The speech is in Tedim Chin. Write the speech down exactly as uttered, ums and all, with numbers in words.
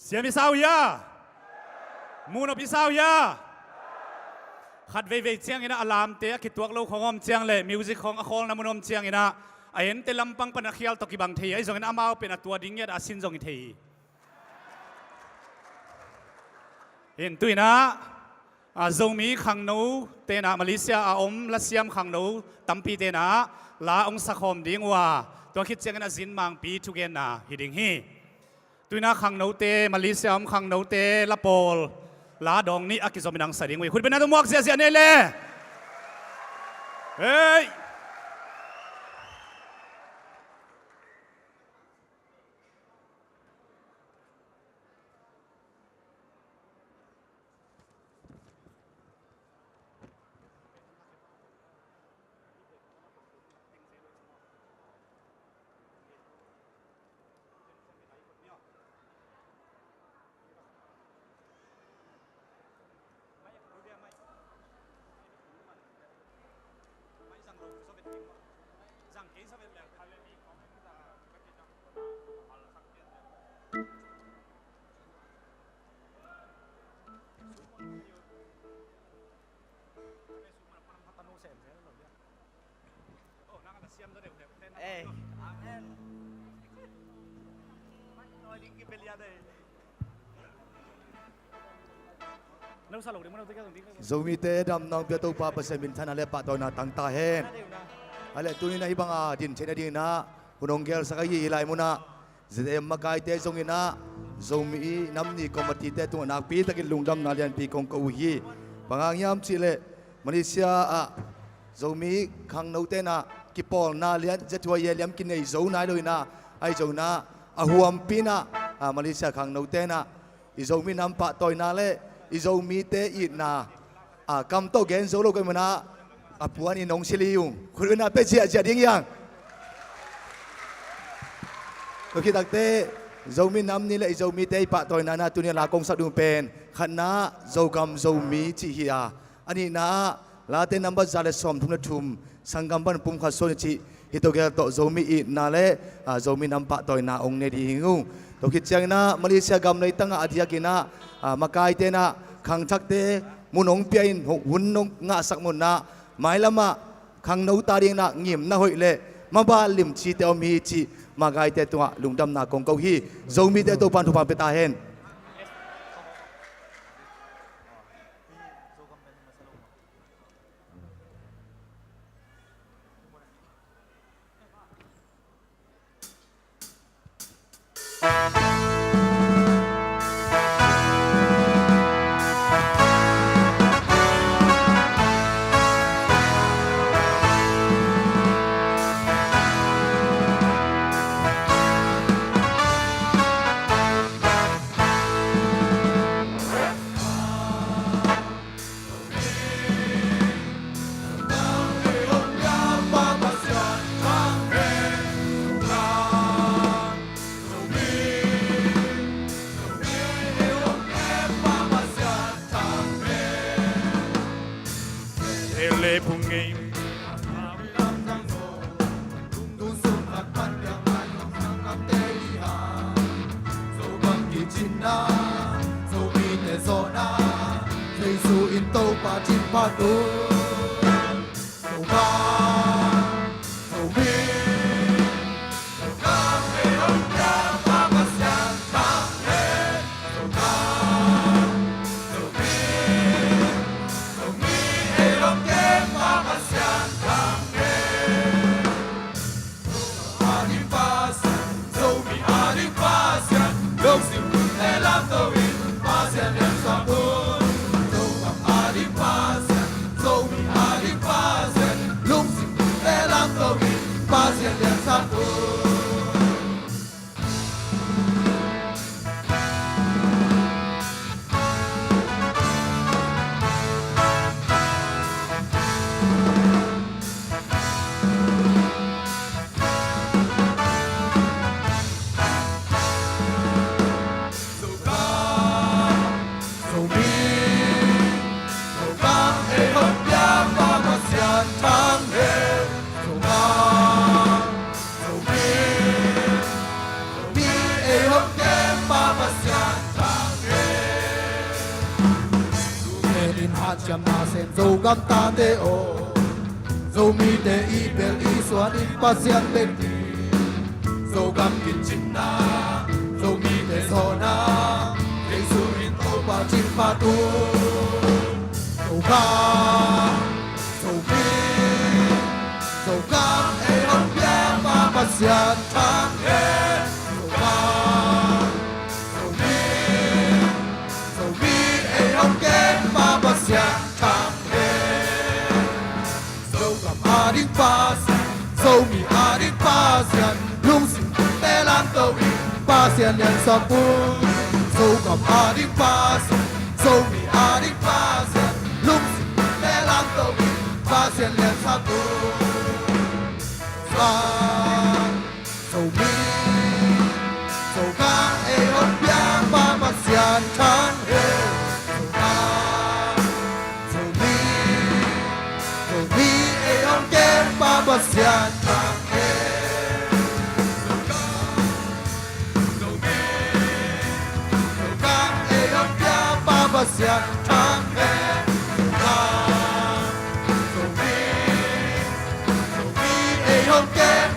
Siam i sa uh hia? Muhnop i sa uh hia? Khat veivei ciangin ah a lamte a kituak lo khong om ciang le music khong a khawlna mun om ciangin ah a ente lampang pan a khial tawh kibang thei hi. Ahi zongin amau pen a tua ding ngiat a sin zong hi thei hi. Hin tu-in ah, a, Zomi khangno tenah Malaysia a om lasiam khangno tampi tenah la ong sakhawm ding uh a, tua khit ciangin a zin mangpi thugenna hi ding hi. Tu-in ah khangnote, Malaysia om khangnote lapawl la dawng nih a kizom in ang sa ding uh hi. Khutbetna tawh muak ziahziah ni le. Hei. Zomite damna hong pia Topa Pasian minthanna le pahtawina tang ta hen. A le tuni-in ah hih banga din theihna dingin ah hun hong gelsak ahi hi lai munah Z M makaite zongin ah Zomi nam ni committee-te tungah nakpi takin lungdamna lianpi kong ko uh hi. Bang hang hiam cih leh Malaysia ah Zomi khangnote in ah kipawlna lian, Z Y A liam kinei zo nai lo-in ah, ahi zongin ah a huampi-in ah, a, Malaysia khangnote in ah i Zomi nam pahtawina le i Zomite itna, a, kam tawh gen zo lo ka hih manin ah a puan in hong silh hi ung. Khut in ah pia ziahziah ding hi hang. Tua khit takteh Zomi nam ni le i Zomite i pahtawina-in ah tuni-a la kong sak ding pen khatna Zogam Zomi cih hi a, a nihna ah Late number za le sawmthum le thum, sanggam pan pumkhat suan ni cih, hih tawh gel tawh Zomi itna le, a, Zomi nam pahtawina hong nei ding hi ung. Tua khit ciangin ah Malaysia gam leitang ah a diakin ah, a, makaite in ah khangthakte mun hong pia in, hun hong ngahsak mun ah mailam ah khangno ta dingin ah ngimna hoih le mabal limcite om hi cih makaite tungah lungdamna kong ko hi. Zomite Topa'n thupha pia ta hen. Jesu in Topa cin phat un. Topa, Topa, Siamna sem Zogam tate aw, Zomite i pel i suan in Pasian bek hi. Zogam kicinna, Zomite sawlna, Jesu in Topa cin phat un. Zogam, Zomi, Zogam ei hong piakpa Pasian thang hen. Zogam, Zomi, Zomi ei hong kempa Pasian thang hen. Zogam a ding Pasian, Zomi a ding Pasian, lungsim te lamto in Pasian liansak un. Zogam a ding Pasian, Zomi a ding Pasian, lungsim te lamto in Pasian liansak un. Zogam, Zomi, Zogam ei hong piakpa Pasian thang hen. Zogam, Zomi, Zomi ei hong kempa Pasian thang hen. Zogam, Zomi, Zogam ei hong piakpa Pasian thang hen. Zogam, Zomi, Zomi ei hong kem